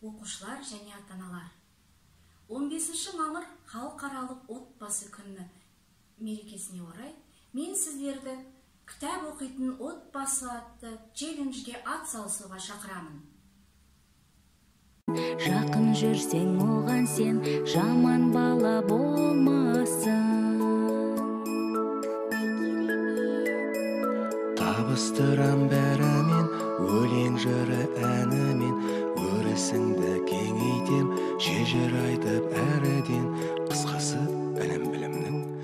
Оқушылар және ата-аналар, 15 мамыр халықаралық отбасы күні мерекесіне орай мен сіздерді «Кітап оқитын отбасы» атты челленджге ат салысуға шақырамын. Жақын жүрсең оған, сен жаман бала болмасын. Табыстырам бәрімен, өлең, жыры, әнімен. Өрісіңді кеңейтем, шежір айтып әріден. Қысқасы, ілім білімнің